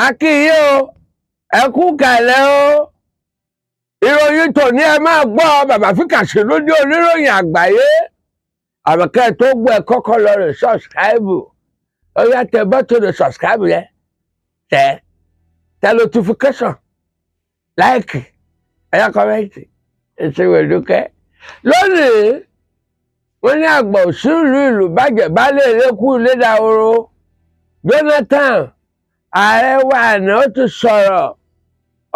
Akínyìn o, ẹ kú kàlẹ́ o. Ìròyìn tòní, ẹ máa gbọ́ bàbá fíkàṣe lójú oníròyìn àgbáyé. Àbẹ̀kẹ́ tó gbọ́, ẹ kọ́kọ́ lọ rẹ̀ subscribe. Ó yá, tẹ button subscribe yẹn, tẹ tẹ notification, like, ẹ̀yà comment. Ìṣèwé dúkẹ́ lónìí. Wọ́n ní àgbà òṣèlú ìlú bàjẹ́, baálé elékú lédàoró. Jonathan, ààrẹ wa àná, ó ti sọ̀rọ̀.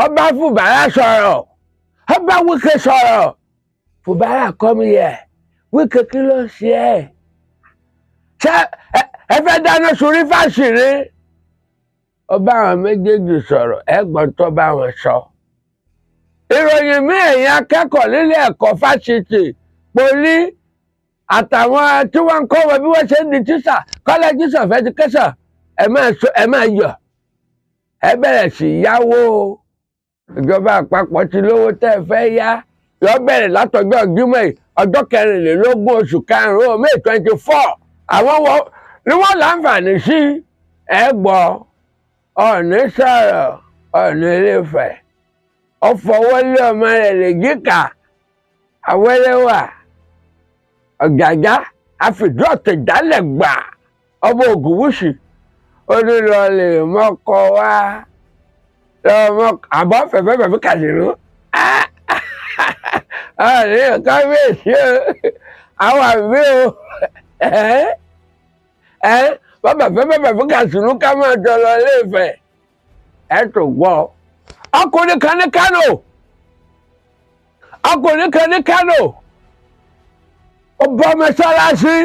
Ọba Fubara sọ̀rọ̀, ọba Wike sọ̀rọ̀. Fubara, come here. Wike, kí ló ṣe ẹ́? Ṣé ẹ fẹ́ dáná sun Rivers ni? Ọba àwọn méjèèjì sọ̀rọ̀, ẹ̀gbọ́n tó bá wọn sọ. Ìròyìn mí, ẹ̀yin akẹ́kọ̀ọ́ nílé ẹ̀kọ́ fásitì poly àtàwọn tí wọ́n ń kọ́ wọn bí wọ́n ṣe ń di tíṣà, colleges of education, ẹ máa yọ̀, ẹ bẹ̀rẹ̀ sí yáwó. Ìjọba àpapọ̀ ti lówó tẹ́ ẹ fẹ́ yá, yọ bẹ̀rẹ̀ látọjọ́ Jímọ̀ yìí, ọjọ́ 24 oṣù karùn-ún, May 24. Àwọn wo ni wọ́n láǹfààní sí? Ẹ gbọ́. Ọ̀ọ́nì sọ̀rọ̀, Ọ̀ọ́nì Ilé-Ifẹ̀ ọ̀fọwọ́lé ọmọ rẹ̀ lèjìká awẹ́lẹ́wà ọ̀gàgá àfìdí ọ̀tẹ̀ jálẹ̀ gbà. Ọba Ògúnwùsì ó ní lọ lè mọ́kọ wá lọ́mọ àbọ̀ fẹ̀fẹ̀ fẹ̀fẹ̀ kàdínú. Ọ̀ọ́nì kábíyèsí o, àwọn àbí o, ẹ bàbá fẹ́fẹ́ fẹ̀fẹ̀ kàdínú, ká máa jọ lọ Ilé-Ifẹ̀. Ẹ tó gbọ́, ọkùnrin kan ní Kánò, ọkùnrin kan ní Kánò, ó bọ́ mọ́sálásí,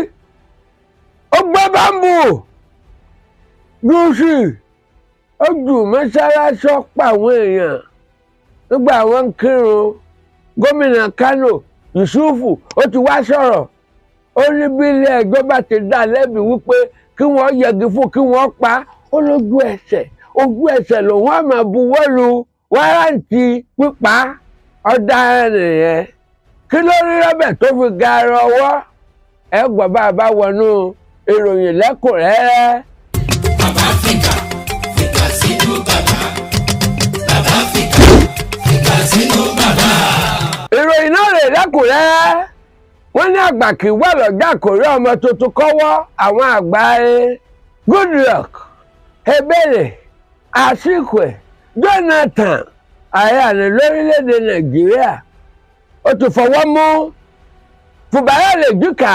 ó gbé bámbù gúúsù, ó jù mọ́sálásí, ọ̀pọ̀ àwọn èèyàn nígbà àwọn ń kírun. Gómìnà Kánò, Yusufu, ó ti wá sọ̀rọ̀. Ó ní bí ilé ẹjọ́ bá ti dá lẹ́bi wípé kí wọ́n yẹgi fún, kí wọ́n pa ó, lójú ẹsẹ̀, ojú ẹsẹ̀ lòun á máa buwọ́ lu warrant pípa ọ̀daràn nìyẹn. Kí ló rí rọ́bẹ̀ tó fi ga ara ọwọ́? Ẹ gbọ́ bá a bá wọnú ìròyìn lẹ́kùnrẹ́rẹ́. Bàbá fìkà fìkà sínú bàbá, bàbá fìkà fìkà sínú bàbá. Ìròyìn náà rè lẹ́kùnrẹ́rẹ́. Wọ́n ní àgbà kì í wà lọ́jà kò rí ọmọ tuntun kọ́wọ́. Àwọn àgbà ẹ Goodluck Ebele Azikiwe Jonathan, ààrẹ àná lórílẹ̀‐èdè Nàìjíríà, ó ti fọwọ́ mú Fubara lèjìká,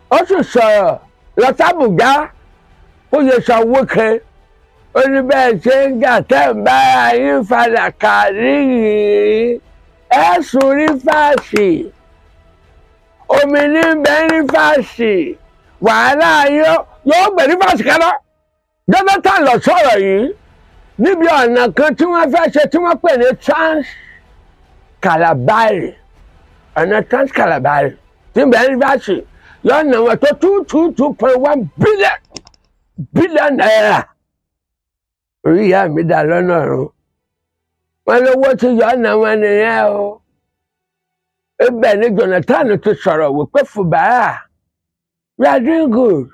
ó sì sọ̀rọ̀ lọ sábùjá. Ó yẹ sọ Wike, ó ní bẹ́ẹ̀ ṣe ń jà tẹ́ ń bára yín falà kàrí yìí, ẹ̀sùn Rivers, omi ní bẹ́ẹ̀ Rivers, wàhálà yóò gbé Rivers kaná. Jonathan lọ sọ̀rọ̀ yìí níbi ọ̀nà kan tí wọ́n fẹ́ ṣe tí wọ́n pè ní Trans Kalabari. Ọ̀nà Trans Kalabari tí ń bẹ Rivers yóò ná wọn tó 222.1 billion naira. Orí ìyá mi dà lọ́nà ọ̀run, wọn lówó tí yóò ná wọn nìyẹn o. Ibẹ̀ ni Jonathan ti sọ̀rọ̀ wípé, "Fubara, we are doing good.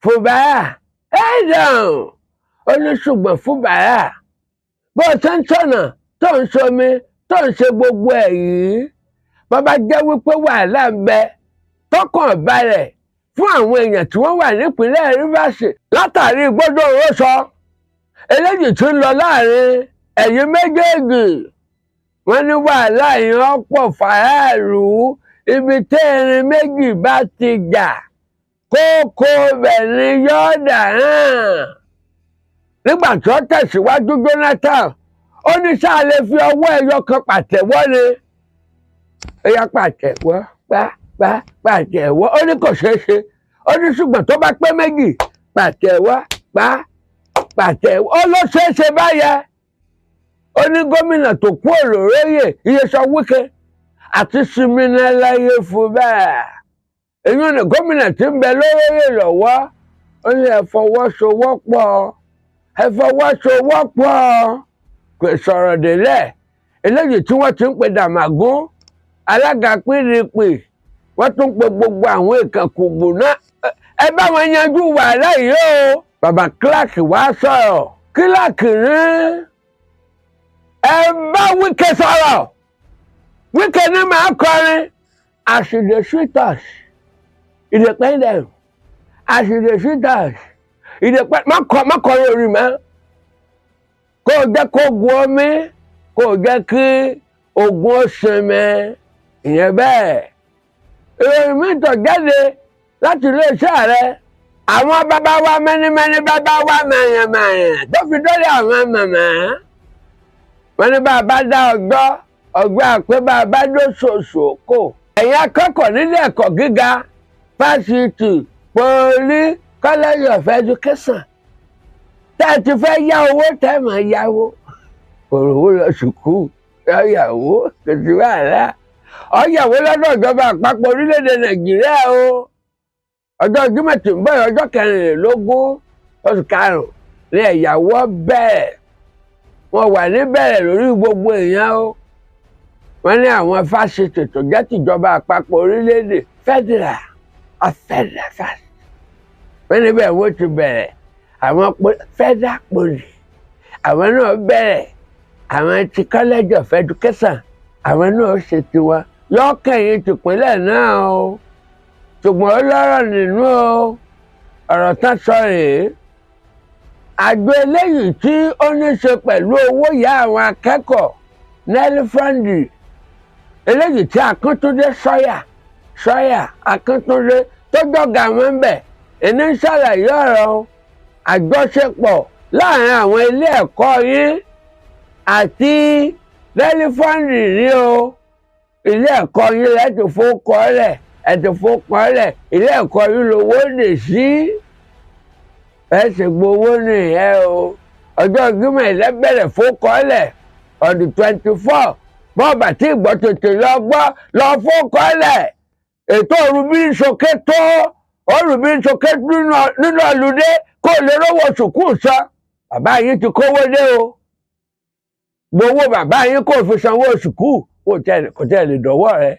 Fubara, head down." Ó ní ṣùgbọ́n Fubara, bó o ṣe ń tọ̀nà, tó ń ṣomi, tó ń ṣe gbogbo ẹ̀ yìí, bàbá jẹ́ wípé wàhálà ń bẹ, tọkàn balẹ̀ fún àwọn èèyàn tí wọ́n wà nípìnlẹ̀ Rivers látàrí gbọ́dọ̀ rọ́ṣọ eléyìí tí ń lọ láàrin ẹ̀yin méjèèjì, wọ́n ní wàhálà yẹn ọ̀pọ̀ fàráàlú. Ibi tí erin méjì bá ti jà, kókó bẹ̀ ni yọ̀ọ̀dà hàn. Nígbà tó tẹ̀síwájú, Jonathan ó ní sáà lè fi ọwọ́ ẹyọ kan pàtẹ́wọ́ ni? Ó yá, pàtẹ́wọ́, pa pa pàtẹ́wọ́. Ó ní kò ṣeé ṣe. Ó ní ṣùgbọ́n tó bá pé méjì, pàtẹ́wọ́, pa pàtẹ́wọ́, ó ló ṣeé ṣe báyẹn. Ó ní gómìnà tó kú òlòróyè, Nyesom Wike, àti Siminalayi Fubara, èyí ni gómìnà tí ń bẹ lóróyè lọ́wọ́, ó ní ẹ fọwọ́sowọ́pọ̀, ẹ fọwọ́sowọ́pọ̀. Kò sọ̀rọ̀ délẹ̀. Eléyìí tí wọ́n ti ń pe Dàmàgún, alága PDP, wọ́n tún pe gbogbo àwọn ìkànkùgbù náà, ẹ bá wọn yanjú wàhálà yìí o. Bàbá Clark wá sọ̀rọ̀. Clark ní ẹ bá Wike sọ̀rọ̀. Wike ní màá kọrin, "As e dey sweet us, e dey pain them. As e dey sweet us, e dey pain." Má kọrin orí mọ́, kó o jẹ́ kó gun omi, kó o jẹ́ kí ogun ó sinmi. Ìyẹn bẹ́ẹ̀. Ìròyìn mi tọ̀ jáde láti iléeṣẹ́ rẹ, àwọn bàbá wa mẹ́nímẹ́ní, bàbá wa màyàmàyà, tó fi dórí àwọn màmá wọn ní bàbá dá ọgbọ́ ọgbẹ́ àpé bàbá dóṣooṣù kò. Ẹ̀yin akẹ́kọ̀ọ́ nílé ẹ̀kọ́ gíga fásitì, poly, college of education, tẹ́ ẹ ti fẹ́ yá owó, tẹ́ ẹ máa yáwó, kò rówó lọ sùkúù, ọ̀yàwó kò sí wàhálà, ọ̀yàwó lọ́dọ̀ ìjọba àpapọ̀ orílẹ̀-èdè Nàìjíríà o. Ọjọ́ Jímọ̀ tí ń bọ̀, ọjọ́ 24 oṣù karùn-ún ní ẹ̀yàwó bẹ̀rẹ̀. Wọ́n wà níbẹ̀rẹ̀ lórí gbogbo èèyàn o. Wọ́n ní àwọn fásitì tó jẹ́ tìjọba àpapọ̀ orílẹ̀-èdè, federal federal fásitì, wọ́n níbẹ̀ wọ́n ti bẹ̀rẹ̀. Àwọn federal poly, àwọn náà bẹ̀rẹ̀. Àwọn ti college of education, àwọn náà ṣe tiwọn. Yọkẹ̀yìn tìpínlẹ̀ náà o, ṣùgbọ́n ó lọ́rọ̀ nínú o. Ọ̀rọ̀ tán sọ rèé: àjọ eléyìí tí ó ní ṣe pẹ̀lú owó ìyá àwọn akẹ́kọ̀ọ́, NELFUND, eléyìí tí Akíntúndé Sọ́yà, Sọ́yà Akíntúndé tó jọ̀gá wọn bẹ̀, ẹni ń ṣàlàyé ọ̀rọ̀ àjọṣepọ̀ láàrin àwọn ilé ẹ̀kọ́ yín àti NELFUND ní o. Ilé ẹ̀kọ́ yín lẹ́ ti fowókọ́ lẹ̀, ẹ̀ ti fowókọ́ lẹ̀, ilé ẹ̀kọ́ yín lówó lè sí, ẹ sì gbowó nìyẹn o. Ọjọ́ Jímọ̀ ìlẹ́bẹ̀rẹ̀ fowókọ́ lẹ̀ on the 24. Bọ́ọ̀bà tí ìgbọ́, tètè lọ gbọ́, lọ fowókọ́ lẹ̀. Ètò òrùbí sókè tó òrùbí sókè nínú ọlùdé, kó lè rówó sùkúù san. Bàbá yín ti kówó dé o, gbowó bàbá yín kó fi sanwó sùkúù. Kò tẹ̀ lè dọ̀wọ́ rẹ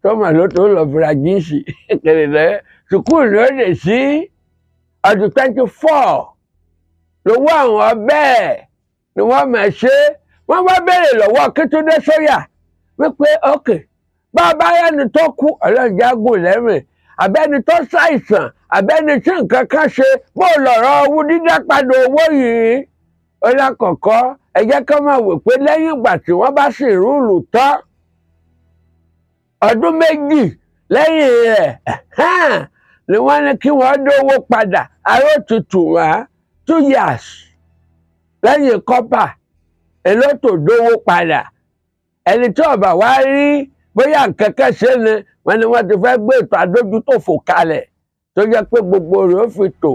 tọ́mọ̀ ló tó lọ fira jíǹsì kèrè lẹ́ sùkúù ni ó lè sí. Ọdún 24 lówó àwọn bẹ́ẹ̀ ni wọ́n máa ṣe. Wọ́n wá béèrè lọ́wọ́ Akíntúndé Sóyà wípé ókè, bàbá ẹni tó kú, ọlọ́jàgùn lẹ́rìn, àbẹ́ni tó ṣàìsàn, àbẹ́ni tí nǹkan kan ṣe, bó lọ̀rọ̀ owó dídá padà owó yìí? Ó lákọ̀ọ́kọ́, ẹ jẹ́ ká máa wò pé lẹ́yìn ìgbà tí wọ́n bá sì rúùlù tán, ọdún 2 lẹ́yìn rẹ̀ ni wọ́n ní kí wọ́n dówó padà. Aró tutù wá 2 years lẹ́yìn corper èló tó dówó padà. Ẹni tí ọba wá rí bóyá nǹkan kan ṣe ni, wọ́n ní wọ́n ti fẹ́ gbé ètò adójútòfò kalẹ̀ tó jẹ́ pé gbogbo rẹ̀ ó fi tò,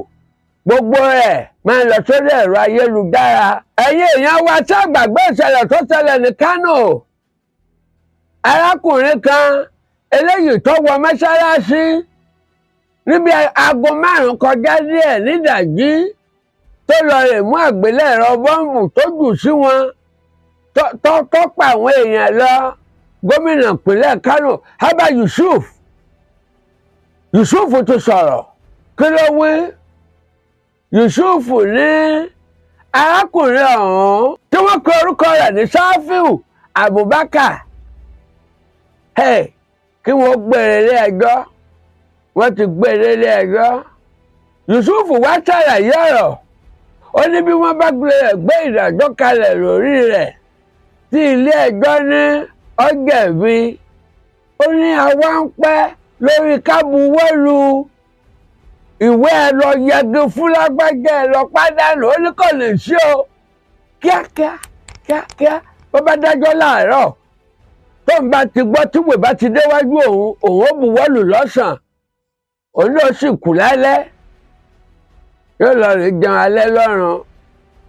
gbogbo rẹ̀ máa ń lọ sórí ẹ̀rọ ayélujára. Ẹ̀yin èèyàn wa, tí àgbàgbé ìṣẹ̀lẹ̀ tó ṣẹlẹ̀ ní Kánò, arákùnrin kan eléyìí tó wọ mọ́ṣáláṣí níbi aago 5 kọjá díẹ̀ nídàjí, tó lọ rè mú àgbélẹ̀rọ bọ́ǹbù tó jù sí wọn, tó pa àwọn èèyàn lọ. Gómìnà ìpínlẹ̀ Kánò, Abba Yusuf, Yusuf ti sọ̀rọ̀. Kí ló wí? Yusuf ní arákùnrin ọ̀hún tí wọ́n pe orúkọ rẹ̀ ní Sáfíù Abubakar, kí wọ́n gbére ilé ẹjọ́. Wọ́n ti gbére ilé ẹjọ́. Yusuf wá ṣàlàyé ọ̀rọ̀. Ó ní bí wọ́n bá gbé ìdájọ́ kalẹ̀ lórí rẹ̀, tí ilé ẹjọ́ ní ó jẹ̀bi, ó ní àwa ń pẹ́ lórí kábuwọ́lu ìwé ẹ lọ yẹgi fún lágbájá, ẹ lọ pàdánù. Ó ní kò lè ṣe o, kíákíá kíákíá, bó bá dájọ́ láàárọ̀, tó ń bá ti gbọ́ tíwèé bá ti déwájú òun, òun ó buwọ́lù lọ́sàn-án, òun náà sì kù lálẹ́, yóò lọ rí jẹun alẹ́ lọ́rùn.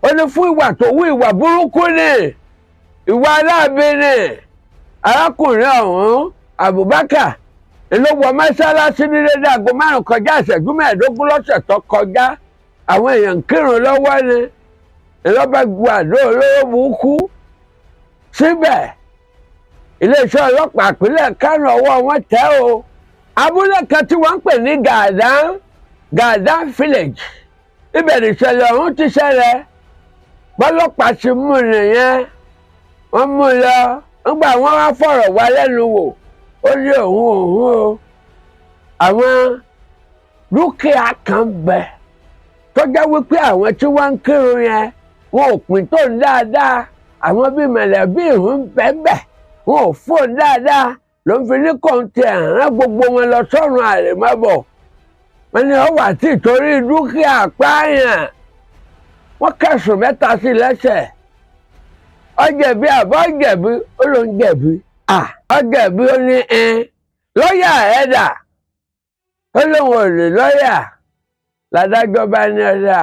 Ó ní fún ìwà tó wú, ìwà burúkú ni, ìwà aláàbí ni. Arákùnrin ọ̀hún Abubakar ló wọ mọ́ṣáláṣí ní dédé aago 5 kọjá ìṣẹ́jú 15 lọ́sẹ̀ tó kọjá. Àwọn èèyàn ń kírun lọ́wọ́ ni ìlọ́ba ju àdó olóró burúkú síbẹ̀. Iléeṣẹ́ ọlọ́pàá ìpínlẹ̀ Kánò, ọwọ́ wọn tẹ̀ o. Abúlé kan tí wọ́n ń pè ní Gàdán, Gàdán village. Ibẹ̀ nìṣẹ̀lẹ̀ ọ̀hún ti ṣẹlẹ̀. Bọ́lọ́pàá ti mú nìyẹn, wọ́n mú lọ. Nígbà wọ́n wá fọ̀rọ̀ wá lẹ́nu wò, ó ní òun òun o, àwọn dúkìá kan bẹ tó jẹ́ wípé àwọn tí wọ́n ń kírun yẹn, wọn ò pín tó ń dáadáa. Àwọn bíi mọ̀lẹ́bí ìhún bẹ́ẹ̀, wọn ò fún un dáadáa, ló ń fi ní kóńtì ẹ̀rán gbogbo wọn lọ sọ́run àrèmábọ̀. Wọ́n ní ó wà tí ìtorí dúkìá pààyàn. Wọ́n kẹsùn 3 sí lẹ́sẹ̀. Ó jẹ̀bi àbọ̀ jẹ̀bi? Ó ló ń jẹ̀bi. Ó jẹ̀bi. Ó ní ẹn lọ́ọ̀yà ẹ̀dà, ó lóun ò lè lọ́ọ̀yà. Ládájọ́ bá ní ọ̀dà,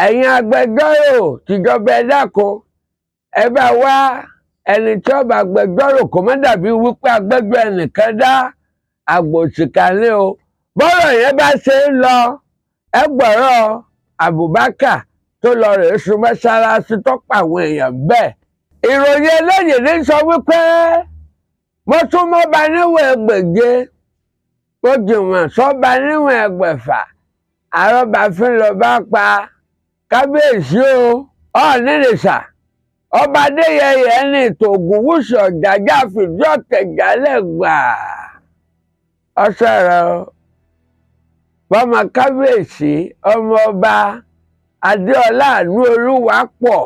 ẹ̀yin agbẹjọ́rò tìjọba, ẹ dákun, ẹ bá wá ẹni tí ó bá agbẹjọ́rò, kò má dàbí wípé agbẹjọ́ ẹnìkan dá àgbòsìkà ní o. Bọ́rọ̀ yẹn bá ṣe ń lọ, ẹ gbọ́rọ̀ Abubakar tó lọ rèé sun mọ́ṣáláṣí tó pa àwọn èèyàn bẹ́ẹ̀. Ìròyìn eléyìí ní sọ wípé mo tún mọ́ba níwọ̀n ẹgbẹ̀je, mo jìwọ̀n sọ́ba níwọ̀n ẹgbẹ̀fà, àrọ́bàfin lọ bá pa kábíyèsí o. Ọ̀ọ́nìrìsà ọba Adéyẹyẹ ní Tògùnwùsì Ọ̀jájá fìdí ọ̀tẹ̀ jálẹ̀ gbà. Ọ sọ̀rọ̀ bọ́mọ kábíyèsí, ọmọ ọba Adéọlá Àánú Olúwapọ̀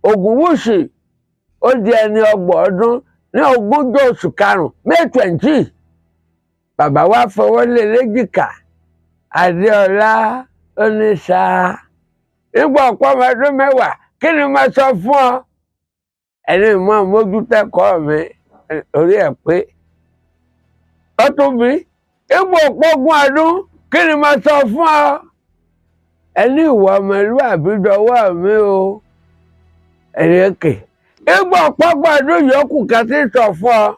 Ògúnwùsì, ó di ẹni 30 ọdún ní 20 oṣù karùn-ún, May 20. Bàbá wa fọwọ́ lé léjìká. Adéọlá, ó ní sáà nígbà ọ̀pọ̀ ọmọ ọdún 10, kí ni mo sọ fún ọ? Ẹni mọ́ mójútẹ́kọ̀ọ́ mi, orí ẹ̀ pé. Ó tún bí nígbà ọ̀pọ̀ 20 ọdún, kí ni mo sọ fún ọ? Ẹni ìwà ọmọlúwàbí dọwọ́ mi o. Ẹni èkè nígbà ọ̀pọ̀ 30 ọdún yòókù kan tí sọ fún ọ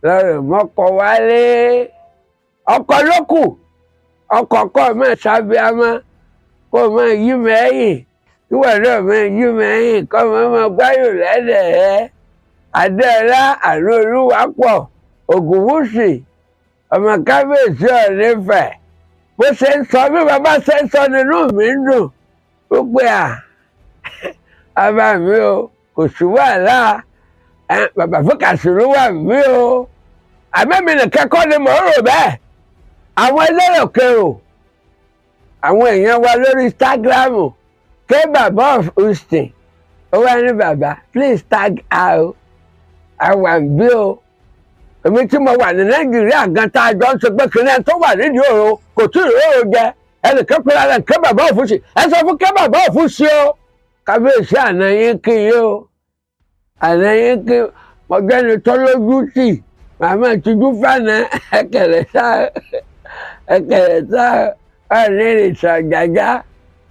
lọ́rọ̀ mọ́kọ wálé, ọkọ ló kù, ọkọ kọ́ mọ́ sábíàmọ́, kó máa yí mẹ́yìn, kíwọ̀ náà máa yí mẹ́yìn, kọ́ máa máa gbáyò lẹ́dẹ̀ ẹ́. Adéọlá Àánú Olúwapọ̀ Ògúnwùsì, ọmọ kábíyèsí Ọ̀nífẹ̀, bó ṣe ń sọ, bí bàbá ṣe ń sọ, nínú mi ń dùn wípé à bàbá mi o, kò sí wàhálà. Bàbá fúkàsì ló wà mí o. Àmẹ́mi nìkan kọ́ ni mò ń rò bẹ́ẹ̀. Àwọn elérò kérò, àwọn èèyàn wa lórí Instagram ké bàbá of Houston, ó wá ní, "Bàbá, please tag her o, àwa ń bí o." Èmi tí mo wà ní Nàìjíríà gan, tá a jọ ń sọ pé kìnìún tó wà nídìí òru kò tí ì róró jẹ, ẹnìkan pé ara ké bàbá òfúsì, ẹ sọ fún ké bàbá òfúsì o. Kábíyèsí, àná yín kí yín o, àná yín kí mọ̀gbẹ́ni tó lójú tì, màmá tìjú fànà ẹkẹrẹ sá, ẹkẹrẹ sá. Ọ̀nì ìrìnsà jàjà,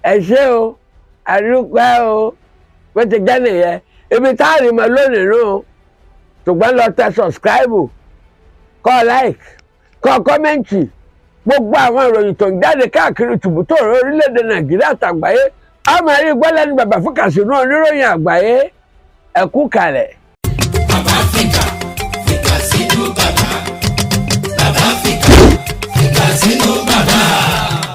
ẹ ṣé o, àdúpẹ́ o. Bó ti jẹ́ nìyẹn. Ibi tá a rí mọ lónìí nù, ṣùgbọ́n lọ tẹ subscribe, kọ́ like, kọ́ comment. Gbogbo àwọn ìròyìn tó ń jáde káàkiri tùbútòrò orílẹ̀-èdè Nàìjíríà àtàgbáyé, a máa rí gbọ́lẹ́nu bàbá fún Kàṣínú oníròyìn àgbáyé. Ẹ kú kalẹ̀. Bàbá fìkà fìkà sínú bàbá, bàbá fìkà fìkà sínú bàbá.